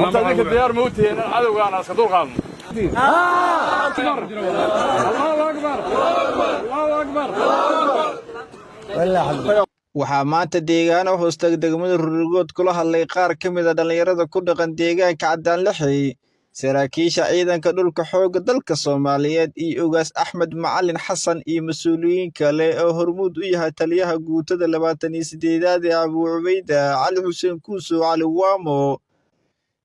Horta idinka diyaar ma u tihiin in cadowgaana iska dulqaadno? Allahu akbar, Allahu akbar. Waxaa maanta deegaano hoostag degmada Ruurgood kula hadlay qaar ka mid ah dhalinyarada ku dhaqan deegaanka Cadaan Lixey, saraakiisha ciidanka dhulka xoogga dalka Soomaaliyeed iyo Ugaas Axmed Macalin Xasan iyo mas'uuliyiin kale oo hormuud u yahay taliyaha guutada 28aad ee Abuu Cubeyda Cali Xuseen Kuusow Cali Waamo.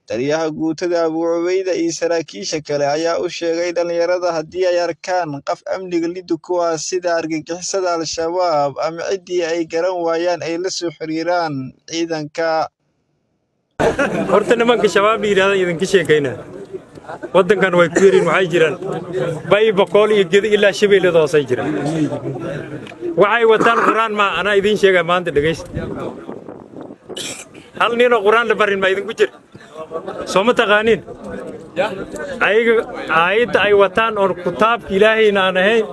Taliyaha guutada Abuu Cubeyda iyo saraakiisha kale ayaa u sheegay dhalinyarada haddii ay arkaan qof amniga liddi ku ah sida argagixisada Al-Shabaab ama ciddii ay garan waayaan ay la soo xiriiraan ciidanka. Horta nimanka Shabaab la yidhahda idinka sheekaynaa, waddankan way ku yarin. Waxay jiraan Bay, Bokool iyo Gedo ilaa Shabeellada hoosay jiraan. Waxay wataan Qur-aan maa, anaa idiin sheegaya maanta, dhegaysta. Hal ninoo Qur-aan la barin maa idinku jira? Soo ma taqaaniin ayaga aayadda ay wataan oon kitaabka Ilaahayna aan ahayn?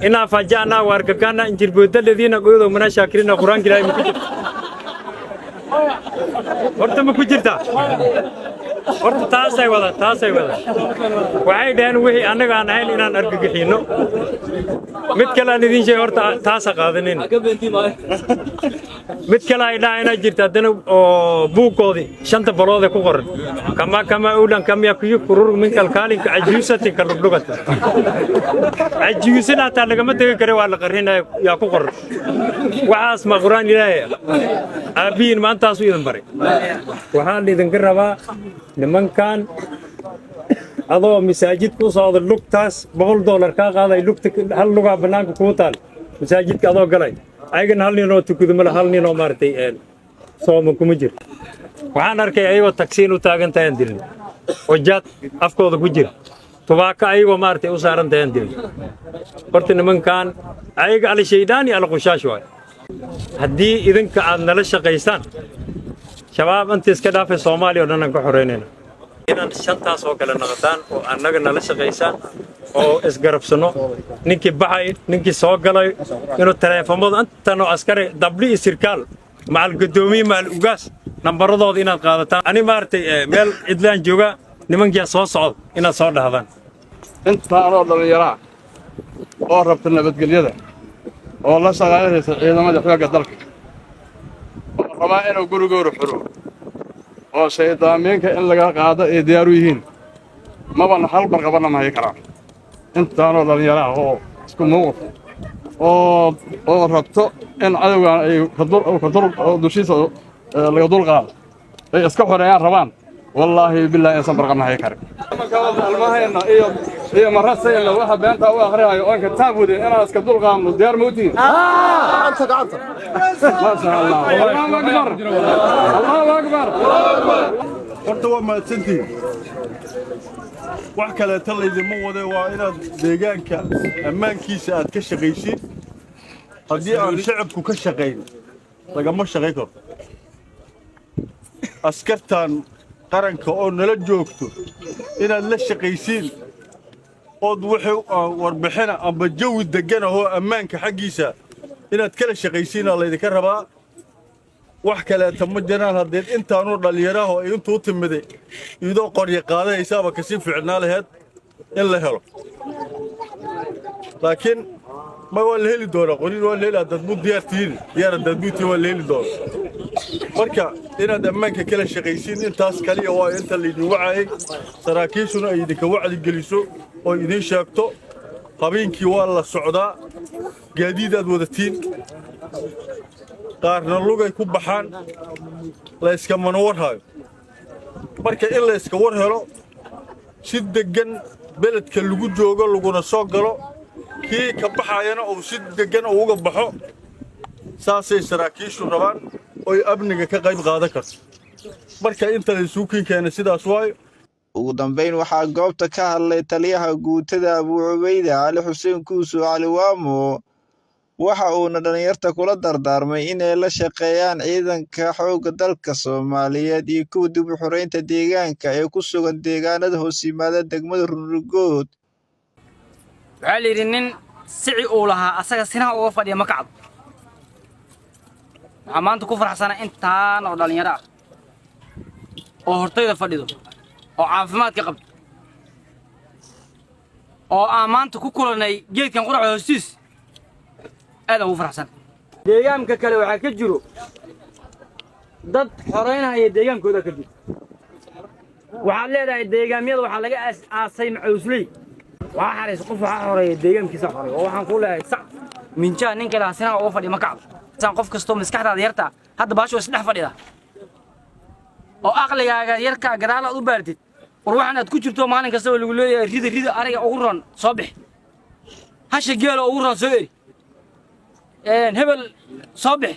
Inaa faja'naa waargagana injirbooda ladiina qoydo mana shaakirina. Qur-aanka Ilaahay ma ku jirta? Horta ma ku jirtaa? Horta taasay wadaan, taasay wadaan. Waxay dhaheen wixii annaga aan ahayn inaan argagixinno. Mid kale aan idiin sheegay, horta taasa qaadanin. Mid kale ay dhaha inaa jirta haddana oo buuggoodii shanta balood ee ku qoran kama kama ulan kamya kuyu kurur min kalkaalinka cajuusatin ka lugdhugata cajuusin hataa lagama tegi kare, waa la qarrinaya yaa ku qoran. Waxaas ma Qur-aan Ilaahay ah? Aabbihiin maantaasu idin baray. Waxaa laidinka rabaa nimankan adoo masaajid ku socda, lugtaas $100 kaa qaaday, lugta hal lugaa bannaanka kuu taal, masaajidka adoo galay, ayagana hal ninoo tukudo male, hal ninoo maaragtay sooma kuma jiro. Waxaan arkay ayagoo tagsiin u taagan tahay aan dilin, oo jaad afkooda ku jira, tubaako ayagoo maaragtay u saaran tahay aan dilin. Horta nimankan ayaga al-shaydaan iyo al-qushaash waay. Haddii idinka aad nala shaqaysaan, Shabaab inta iska dhaafay, Soomaaliya oo dhan aan ka xoreynayna. Inaan shantaas oo kale noqotaan oo annaga nala shaqaysaan oo isgarabsano, ninkii baxay, ninkii soo galay, inuu taleefamada intan oo askari dabli iyo sirkaal macal guddoomiye macal ugaas nambaradooda inaad qaadataan. Ani maaragtay meel cidlaan joogaa, nimankiyaa soo socda inaad soo dhahdaan. Intaanoo dhallinyaraa oo rabta nabadgelyada oo la shaqaynaysa ciidamada xoogga dalka oo rabaa inuu gurigooda xuro oo shaydaamiinka in laga qaado ay diyaar u yihiin, mabana hal barqabanna ma hayi karaan. Intaanoo dhallinyaraa oo isku mowqif oo rabto in cadowgan ay kadul oo dushiisa laga dul qaado ay iska xoreeyaan rabaan, wallaahi billahi inaysan barqabna hayi karin. Almahayna iyo marasayna waxa beenta u akhriyayo oon kitaab wadin inaan iska dul qaadno diyaar ma u tihiin? Maasha Allah. Allahu akbar, Allahu akbar. Horta waa mahadsantihiin. Wax kaleeta laydinma wade, waa inaad deegaanka ammaankiisa aad ka shaqaysiin. Haddii aan shacabku ka shaqayn, lagama shaqayn karo. Askartan qaranka oo nala joogto inaad la shaqaysiin ood wixii warbixina amba jawi deggan ahoo ammaanka xaggiisa inaad kala shaqaysiinaa laydinka rabaa. Wax kaleeta ma jiraan. Haddeed intaanuu dhallinyaraho ay intuu timiday idoo qorya qaadanaysaaba kasii fiicnaa laheed in la helo, laakiin ma waa la heli doonaa. Qorin waa la heli haddaad muu diyaar tihiin, diyaar haddaad muu tihiin waa la heli doonaa. Marka inaad ammaanka kala shaqaysiin, intaas kaliya waa inta laydin wacayay. Saraakiishuna ay idinka wacdi geliso oo idiin sheegto. Habeenkii waa la socdaa, gaadiidaad wadatiin, qaarna lugay ku baxaan, layskamana war hayo. Marka in layska war helo, si deggan beledka lagu joogo, laguna soo galo, kii ka baxayana uu si deggan uga baxo, saasay saraakiishu rabaan oy amniga ka qayb qaadan karto. Marka inta laysugu kiin keenay sidaas waayo. Ugu dambeyn waxaa goobta ka hadlay taliyaha guutada Abuu Cubeyda Cali Xuseen Kuusow Cali Waamo. Waxa uuna dhalinyarta kula dardaarmay inay la shaqeeyaan ciidanka xoogga dalka Soomaaliyeed iyo kuwa dib u xoreynta deegaanka ee ku sugan deegaanada hoos yimaada degmada Ruurgood. Waxaa la yidhi nin sici uu lahaa asaga sinaha uga fadhiya ma kacdo. Waxaa maanta ku faraxsanaa intaan oo dhallinyaro ah oo hortayda fadhido. Oo caafimaadka qabto oo aan maanta ku kulannay geedkan quraca hoostiis, aadaan ugu faraxsan. Deegaanka kale waxaa ka jiro dad xoraynaya deegaankooda ka jiro. Waxaad leedahay deegaamyada waxaa laga aasay macawsley, waxaa xaraysa qof, waxaa xoreeya deegaankiisa xoreeya. Oo waxaan ku leeyahay sac minjaa ninka lahaa sinaha uga fadhiya ma kacdo. Saan qof kastoo maskaxdaada yartaa hadda baashu isdhex fadhida oo aqligaaga yarkaa gadaal aad u baartid, war waxaan aad ku jirto maalin kastaba lagu leeyahay rida rida ariga ugu roon soo bix, hasha geela ugu roon soo eri, hebel soo bix.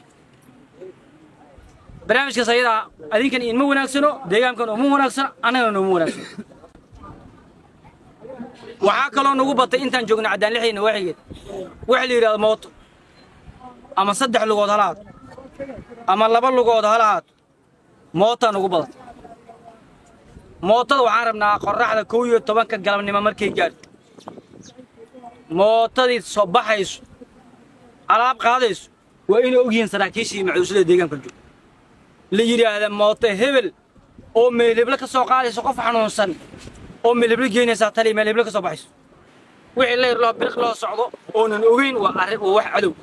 Barnaamijkaas ayadaa adinkan inma wanaagsano, deegaankan uma wanaagsano, annagana nooma wanaagsano. Waxaa kaloo nagu batay intaan joogno Caddaan Lixii nawaaxigeed waxa la yidhahdo mooto, ama saddex lugood hala ahaato ama laba lugood hala ahaato, mootaa nagu badatay. Mootada waxaan rabnaa qorraxda 11-ka galabnimo markay gaarto, mootadii soo baxayso alaab qaadayso waa inay ogyihiin saraakiishii macuuslada deegaanka jooga. La yidhaahda mooto hebel oo meelheblo ka soo qaadayso qof xanuunsan oo meelheblo geynaysaa taliya, meelheblo ka soo baxayso. Wixii layr loo biriq loo socdo oonan ogeyn waa arrin, waa wax cadow.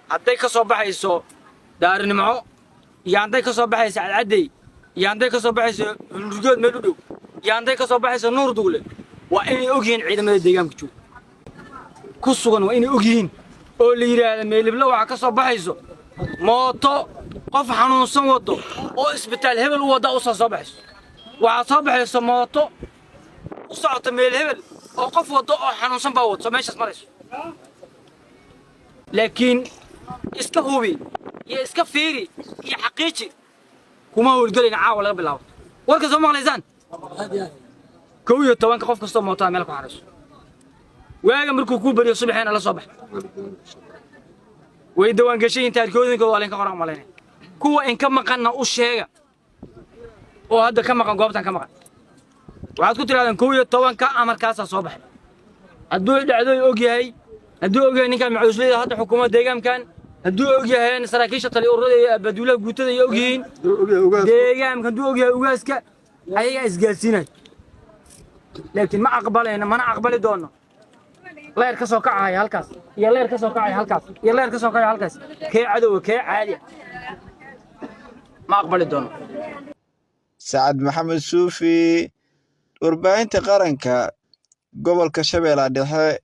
Hadday ka soo baxayso Daarinimco iyo hadday ka soo baxayso Cadcaddey iyo hadday ka soo baxayso Hulurgood meel u dhow iyo hadday ka soo baxayso Nuur Dugle, waa inay og yihiin ciidamada deegaanka jooga ku sugan, waa inay og yihiin oo la yidhaahda meelheblo waxaa ka soo baxayso mooto qof xanuunsan wado oo isbitaal hebel u wadda usoo soo baxayso. Waxaa soo baxayso mooto u socota meel hebel oo qof waddo oo xanuunsan baa wadso meeshaas marayso. Laakiin iska hubi iyo iska fiiri iyo xaqiiji kuma howlgelayna caawa laga bilaabo. Warka soo maqlaysaan, 11-ka qof kastoo mootada meel ku xarayso, waaga markuu kuu beriyo subaxeena la soo bax. Way diiwaangashan yihiin, taarikooyinkooda waa laynka qoran malaynaya. Kuwa inka maqanna u sheega oo hadda ka maqan goobtan ka maqan, waxaad ku tirahdaan 11-ka amarkaasaa soo baxay. Hadduu dhacdooy og yahay, hadduu og yahay ninkan macuusleyda hadda xukuumadda deegaankan, hadduu og yahay saraakiisha tali ururada iyo baduulaha guutada ay og yihiin deegaanka, hadduu og yahay ugaaska, ayagaa isgaarsiinay. Laakiin ma aqbalayno, mana aqbali doono leer ka soo kacaya halkaas iyo leer ka soo kacaya halkaas iyo leer ka soo kacaya halkaas, kee cadowga kee caadi ah, ma aqbali doono. Sacad Maxamed Suufi, Warbaahinta Qaranka, gobolka Shabeellaha Dhexe.